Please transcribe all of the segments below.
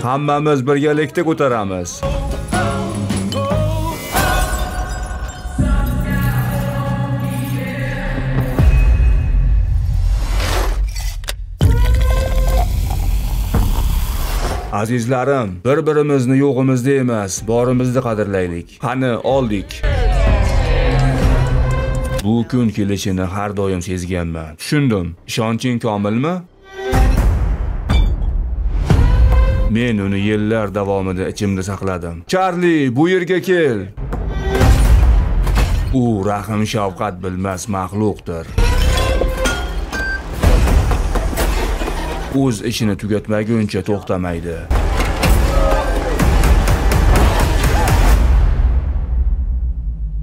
Hammamiz birgalikda ko'taramiz. Azizlarim, bir-birimizni yo'g'imizda emas, borimizda qadrlaylik. Qani, oldik. Bu kun kelishini har doim sezganman. Tushundim. Ishonching komilmi? Men uni yillar davomida ichimda saqladim. Charli, bu yerga kel. U rahm shafqat bilmas maxluqdir. O'z ishini tugatmaguncha to'xtamaydi.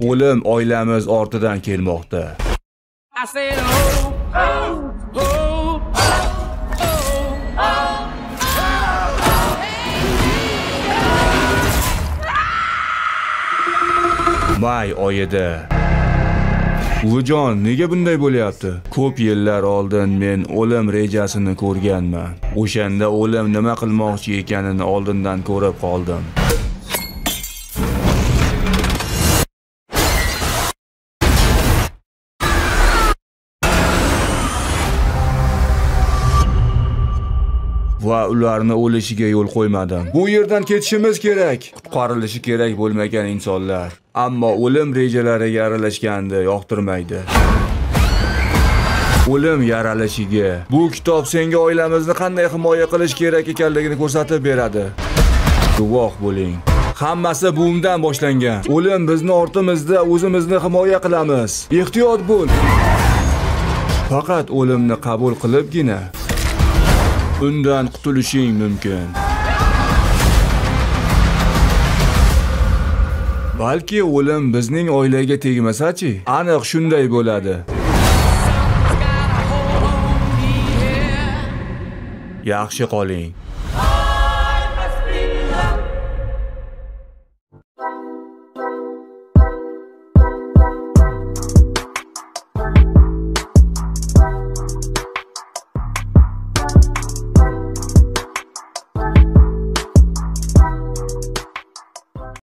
O'lim oilamiz ortidan kelmoqda. May oyida. Uvijon, nega bunday bo'lyapti? Ko'p yillar oldin men o'lim rejasini ko'rganman. O'shanda o'lim nima qilmoqchi ekanini oldindan ko'rib qoldim. Va ularni o'lishiga yo'l qo'ymadim. Bu yerdan ketishimiz kerak. Qutqarilishi kerak bo'lmagan insonlar. Ammo o'lim rejalariga aralashganda yoqtirmaydi. O'lim yaralishiga. Bu kitob senga oilamizni qanday himoya qilish kerak ekanligini ko'rsatib beradi. Guvoh bo'ling. Hammasi buvimdan boshlangan. O'lim bizni ortimizda, o'zimizni himoya qilamiz. Ehtiyot bo'l. Faqat o'limni qabul qilibgina undan qutulishing mumkin. Balki o'lim bizning oilaga tegmasa-chi, aniq shunday bo'ladi. Yaxshi qoling.